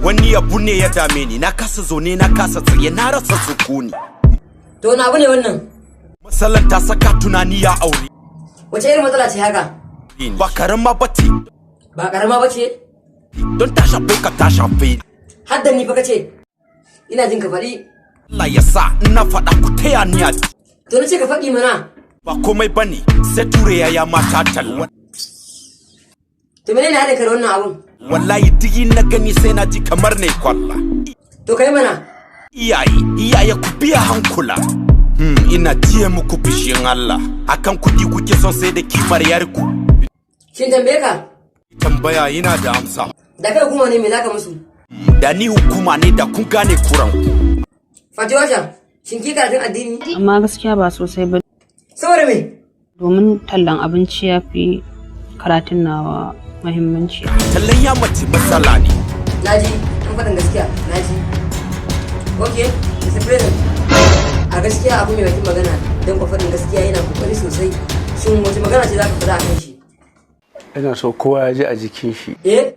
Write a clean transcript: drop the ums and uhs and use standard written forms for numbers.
Wani abu ne ya dame ni, na kasa zaune, na kasa tsaye, na rasa sukuni. To, wani abu ne wannan? Matsalar ta saka tunani ya aure. Wace irin matsala ce haka? Ba karama ba ce. Ba karama ba ce? Don ta shafe ka, ta shafe ni. Har da ni fa kace. Ina jin ka, faɗi. Allah ya sa ina faɗa ku taya ni a. To, na ce ka faɗi mana. Ba komai bane sai ture yaya mata talla. To, menene haɗin ka da wannan abun? Wallahi duk na gani sai na ji kamar ne kwalla. To, kai mana. Iyaye, iyaye, ku biya hankula. Ina jiye muku fishin Allah akan kuɗi kuke son sai da kimar yarku. Shin tambaye ka? Tambaya yana da amsa. Da kai hukuma ne, me zaka musu? Da ni hukuma ne, da kun gane kuran. Fatiwasha, shin ki karatun addini? Amma gaskiya ba sosai ba. Saboda me? Domin tallan abinci ya fi karatun nawa muhimmanci. Tallan ya mace matsala ne. Naji, an faɗin gaskiya, naji. Okay, Mr. President. A gaskiya abu mai bakin magana don kwa faɗin gaskiya yana kokari sosai. Shin wace magana ce za ka faɗa a kan shi? Ina so kowa ya ji a jikin shi. Eh?